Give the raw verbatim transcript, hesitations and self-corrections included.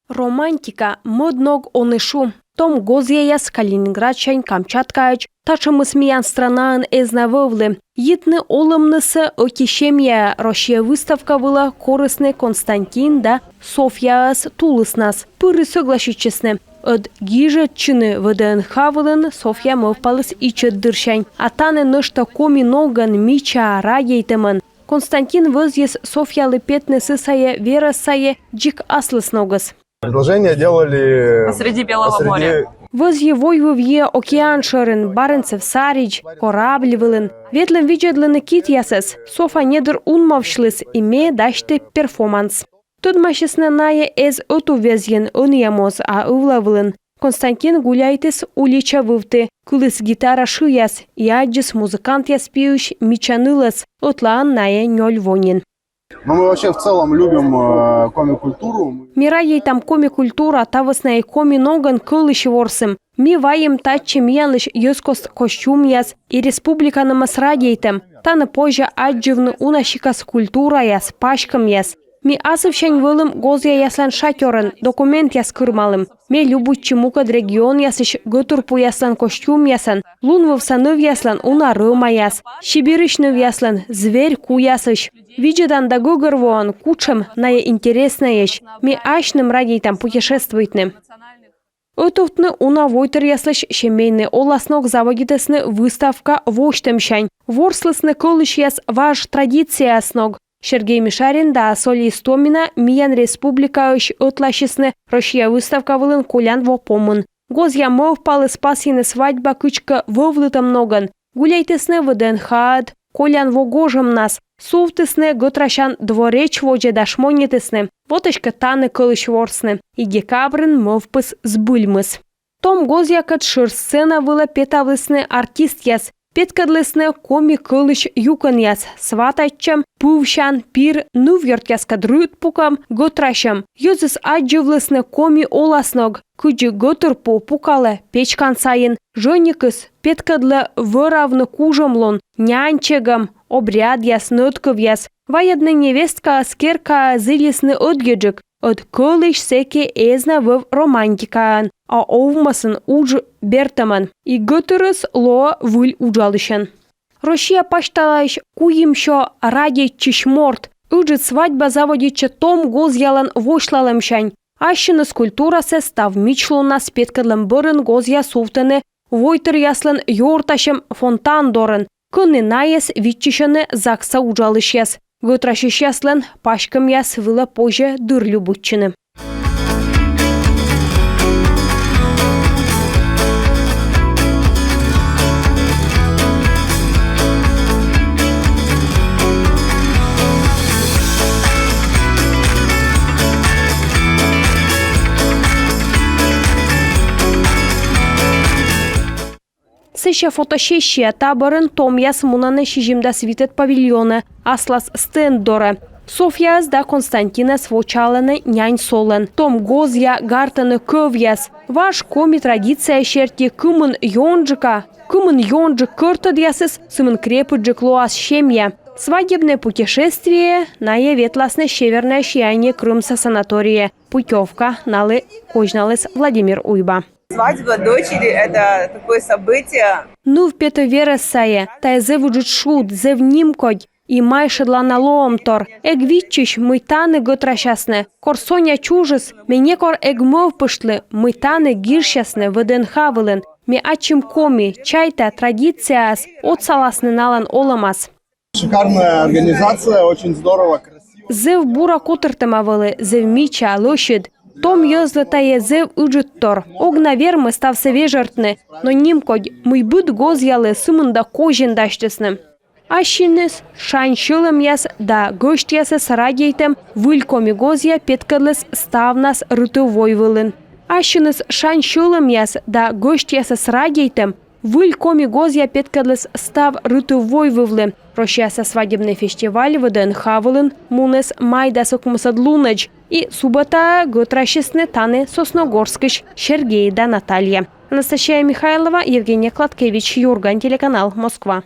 Романтика мӧд ног, он и шу. Том гозъяяс Калининградсянь Камчаткаӧдз. Татшӧмыс миян странаын эз на вӧвлы. Йитны олӧмнысӧ ӧти семьяӧ Россия выставка вылӧ корисны Константин да Софьяӧс тулыснас. Пыр и сӧгласитчисны. Ӧд гижӧдчыны ВДНХ вылын Софья мӧвпаліс ичӧт дырсянь. А тані нӧшта коми ногӧн, мича радейтӧмӧн. Константин вӧзйис Софьялы петны сы сайӧ верӧс сайӧ дзик аслыс ногыс. Предложение делали посреди Белого моря. Вӧзйи Войвыв йи океан шӧрын, Баренцев саридз, корабль вылын. Ветлім видзӧдлыны китъясӧс. Софа недыр унмовсьліс, и ме дасьті перформанс. Тӧдмасисны найӧ эз ӧтуввезйын, ӧнія моз, а ывла вылын. Константин гуляйтіс улича вывті, кыліс гитара шыяс и аддзис музыкантъяс пиысь мича нылӧс, ӧтлаын найӧ нёль во нин. Ну, мы вообще в целом любим, э, коми культуру. Ми радейтам коми культура, та вӧсна и коми ногӧн кӧлысь ворсім. Ми вайим татчӧ миянлысь йӧзкост костюмъяс и республиканымӧс радейтӧм. Тані позьӧ аддзывны уна сикас культураяс, паськӧмъяс. Ми асывсянь вӧлім гозъяяслӧн шатёрын, документъяс кырымалім. Ме любуйтчи мукӧд регионъясысь гӧтырпуяслӧн костюмъясӧн, лунвывса нывъяслӧн уна рӧмаяс, Сибирысь нывъяслӧн зверь куясысь. Видзӧдан да гӧгӧрвоан, кутшӧм найӧ интереснӧйӧсь. Ми асьным радейтам путешествуйтны. Ӧтувтны уна войтыръяслысь семейнӧй оласног заводитісны выставка восьтӧмсянь. Ворслісны кӧлысьяс важ традицияяс ног. Сергей Мишарин да Асоли Истомина миян республикаысь ӧтлаасисны Россия выставка вылын колян во помын. Гозъя мӧвпаліс пасйыны свадьба кыдзкӧ вӧвлытӧм ногӧн. Гуляйтісны ВДНХ-ӧд колян во гожӧмнас, сувтісны гӧтрасян двореч водзӧ да шмонитісны. Вот эськӧ тані кӧлысь ворсны. И декабрын мӧвпыс збыльмис. Том гозъякӧд шӧр сцена вылӧ петавлісны артистъяс, петкӧдлісны коми кӧлысь юкӧнъяс: сватайтчӧм, пывсян, пир, нывъёртъяскӧд рытпукӧм, гӧтрасьӧм. Йӧзыс аддзывлісны коми оласног, кыдзи гӧтырпу пукалӧ печкан сайын, жӧникыс петкӧдлӧ вӧравны кужӧмлун, нянь чегӧм, обрядъяс, нӧдкывъяс. Вайӧдны невесткаӧс керкаӧ зілисны ӧдйӧджык, ӧд кӧлысь сэки эз на вӧв романтикаӧн, а овмӧсын удж бертӧмӧн. И гӧтырыс лоӧ выль уджалысьӧн. Россия пасьталаысь куимсё радейтчысь морт. Ыджыд свадьба заводитчӧ том гозъялӧн восьлалӧмсянь. Ассьыныс культурасӧ став мичлуннас петкӧдлӧм бӧрын гозъя сувтӧны войтыръяслӧн ёртасьӧм фонтан дорын, кӧні найӧс виччысьӧны ЗАГС-са уджалысьяс. Гӧтрасьысьяслӧн паськӧмъяс вылӧ позьӧ дыр любуйтчыны. Сэсся фотосессия. Та бӧрын томъяс мунӧны сизимдас витӧд павильонӧ, аслас стенд дорӧ. Софьяӧс да Константинӧс вочаалӧны нянь солӧн. Том гозъя гартӧны кӧвъяс. Важ коми традиция серти, кымын ёнджыка, кымын ёнджык кӧртӧдъясыс, сымын крепыдджык лоас семья. Свадебнӧй путешествиеӧ найӧ ветласны Северное сияние Крымса санаторийӧ. Путёвка налы козьналіс Владимир Уйба. Свадьба дочери — это такое событие. Ныв петӧ верӧс сайӧ, тайӧ зэв ыджыд шуд, зэв нимкодь и майшӧдлана лоӧмтор. Эг виччысь, мый тані гӧтрасясны. Кор Соня чужис, ме некор эг мӧвпыштлы, мый тані гижсясны ВДНХ вылын. Ме ачым коми, чайта, традицияяс отсаласны налӧн олӧмас. Шикарная организация, очень здорово, красиво. Зэв бура котыртӧма вӧлі, зэв мича, лӧсьыд. Том йӧзлы тайӧ зэв ыджыдтор. Ог на вермы ставсӧ вежӧртны, но нимкодь, мый быд гозъялы сымында козин дасьтісны. Ассьыныс шань сьӧлӧмъяс да гӧсьтъясӧс радейтӧм выль коми гозъя петкӧдліс ставнас рытыв-войвывлын. Ассьыныс шань сьӧлӧмъяс да гӧсьтъясӧс радейтӧм выль коми гозъя петкӧдліс став рытыв-войвывлы. Россияса свадебнӧй фестиваль ВДНХ вылын муніс май дас ӧкмысӧд лунӧдз. И субӧтаӧ гӧтрасисны тані Сосногорскысь Сергей да Наталья. Анастасия Михайлова, Евгений Кладкевич, «Юрган» телеканал, Москва.